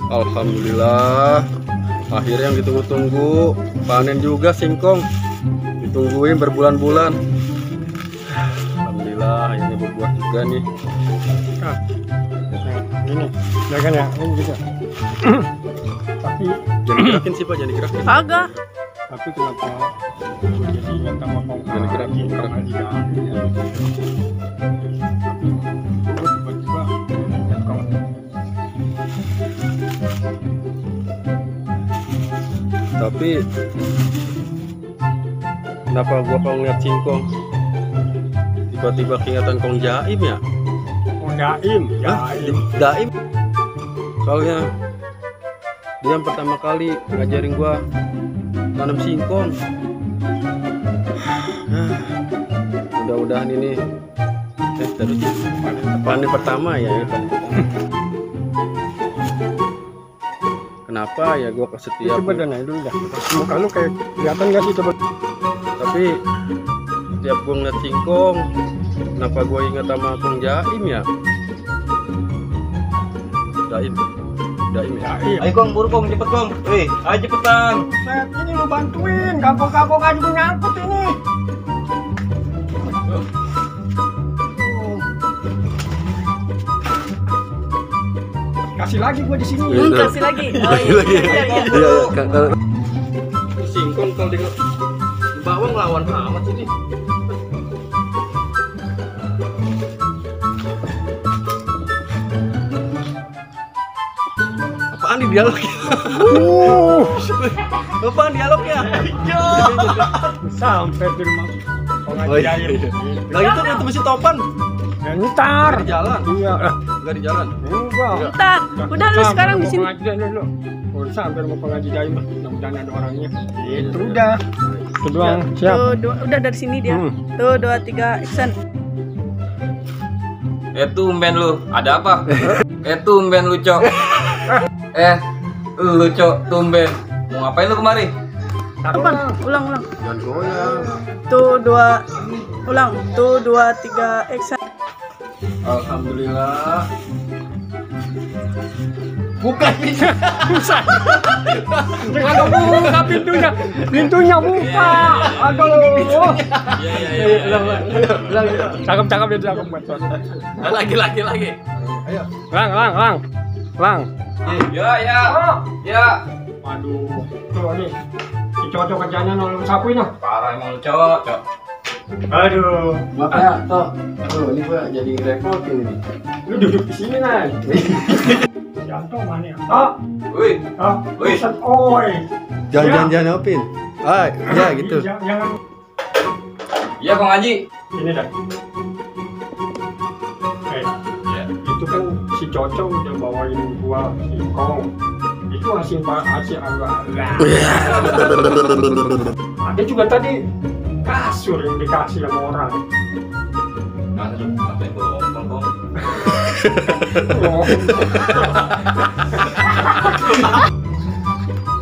Alhamdulillah, akhirnya yang ditunggu-tunggu panen juga singkong, ditungguin berbulan-bulan. Alhamdulillah, ini berbuah juga nih. Ini, ya kan ya, ini juga. Tapi jangan digerakin sih Pak, jangan digerakin. Agak. Tapi kenapa jadi ingat sama kong Jangan digerakin. Tiba-tiba Tapi kenapa gua kalau ngeliat singkong tiba-tiba kelihatan Kong Jaim ya? Jaim, Hah? Jaim. Daim. Soalnya dia yang pertama kali ngajarin gua nanam singkong. Mudah-mudahan ini terus panen pertama ya. Kenapa ya gua setiap Coba dan dulu dah. Muka lu kayak kelihatan nggak sih coba? tapi setiap gua ngeliat singkong, kenapa gua ingat sama Kong Jaim ya? Daim ya. Jaim. Ayo Kong, buru Kong, cepet Kong. Wih, ayo cepetan. Set, ini lu bantuin, kampung-kampung aja gue nyangkut ini. Kasih lagi gue di sini. Kasih lagi. Oh iya. Iya. Singkong kalau di bawah ngelawan amat sini. Apaan di dialognya? Apaan dialognya? Sampai di rumah. Oh iya. Nah itu mesti topan. Ya, ntar. Di jalan. Iya. Enggak di jalan. Enggak. Ntar, udah lu sekarang di sini. Pengajian dulu. Udah sampai rumah pengaji Jaim, mudah-mudahan ada orangnya. Itu udah. Itu doang. Siap. Tuh, udah dari sini dia. Tuh, 2, 3, action. Tumben lu, ada apa? Tumben lu, Cok. Lu, Cok, tumben. Mau ngapain lu kemari? Ulang. Jangan goyang. Tuh, 2, ulang. Tuh, 2, 3, action. Alhamdulillah. Buka pintu. Jangan buka pintunya. Pintunya buka. Aduh. Iya. Cakep ya cakep. Lagi. Ayo. Lang. Ya. Waduh. Tuh nih. Si cocok kerjanya nolong sapu ini. Parah emang lu, Cok. Aduh. Makanya toh. Ini gua jadi repotin ini. Lu duduk di sini, Nan. Jantung mana ya? Wih. Wih. Set oi. Jangan opin. Ya gitu. Jangan. Iya, Kong Haji. Ini dah. Itu kan si Cocok udah bawain gua singkong. Itu hasil agak. Ada juga tadi kasur yang dikasih sama orang. Masa lu ngapain gua ngomong, Kong?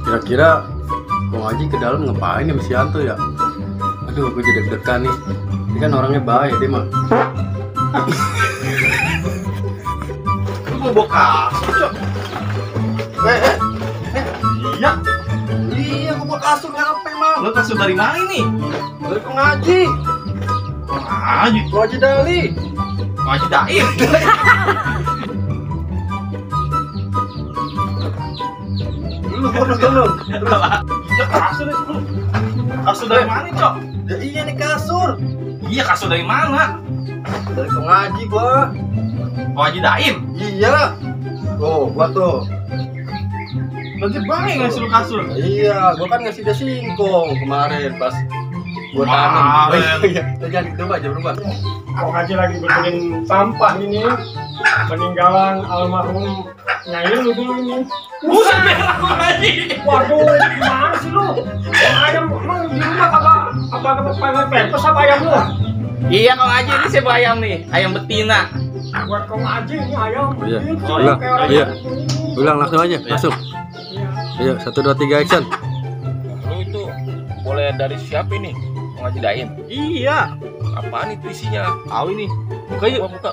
Kira-kira Kong Haji ke dalam ngapain ya si Yanto ya? Aduh, gue jadi deg-degan nih. Ini kan orangnya baik dia mah. Lu mau bawa kasur, Cok? Iya, gue bawa kasur ngapain emang? Lu kasur dari mana ini? Dari Kong Haji. Kong Haji. Kong Haji Dali. Kong Haji Daim. Belum. Ya kasur itu. Kasur dari mana, Cok? Ya, iya nih kasur. Iya, kasur dari mana? Dari Kong Haji gua. Kong Haji Daim. Iya. Tuh, gua tuh. Berarti bang yang ngasih lu kasur. Iya, gua kan ngasih dia singkong kemarin pas gua Wah, tanam. iya. Iya, jangan berubah, jangan berubah. Kong Haji lagi betulin sampah ini. Peninggalan almarhum Nyai lu dulu ini. Buset merah Kong Haji. Waduh, gimana sih lu? Ayam emang di rumah kagak pakai pempes apa ayam lu? Iya Kong Haji, ini saya bawa ayam nih, ayam betina. Buat Kong Haji ini ayam. Iya. Itu, Ulang. kayak orang Iya. ini. Ulang langsung aja, langsung. Iya. Ayo, 1 2 3 action. Lu itu boleh dari siapa ini? Kong Haji Daim. Iya. Apaan itu isinya? Tahu ini. Buka yuk. Buka.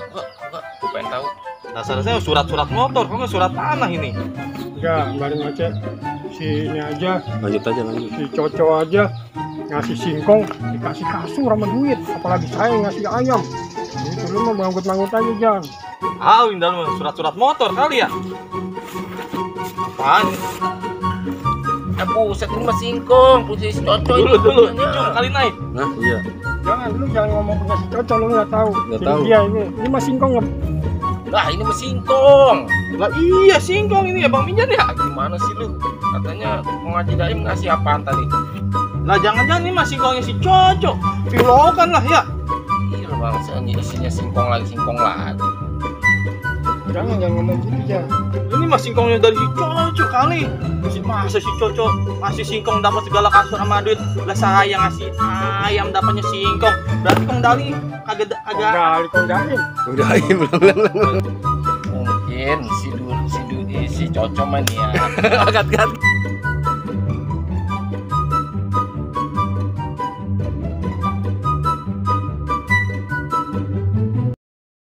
Gue pengen tahu. Dasarnya surat-surat motor, kok nggak surat tanah ini? Ya, kemarin aja si ini aja, Lanjut aja lanjut. si Coco aja ngasih singkong dikasih kasur sama duit, apalagi saya ngasih ayam. Itu lu mau manggut-manggut aja Jang. Ah, ini dalam surat-surat motor kali ya? Apaan? Buset ini mah singkong, punya si Coco ini. Dulu, punyanya. Jom kali naik. Nah iya. Jangan ngomong punya si Coco, lu nggak tahu. Nggak Ini tahu. dia ini mah singkong nggak. Lah ini mah singkong. Lah iya singkong ini ya Bang Minjan ya? Gimana sih lu? Katanya mau ngaji daim ngasih apaan tadi? Lah jangan-jangan ini mah singkongnya si Coco. Pilokan lah ya. Iya bang, isinya singkong lagi. Jangan ngomong gitu Jang. Ini mah singkongnya dari si Coco kali. Masa si Coco ngasih singkong dapat segala kasur sama duit. Lah saya ngasih ayam dapatnya singkong. Berarti Kong Dali kagak Kondain. Udahin ulang. Mungkin si Coco mah nih ya. Gat.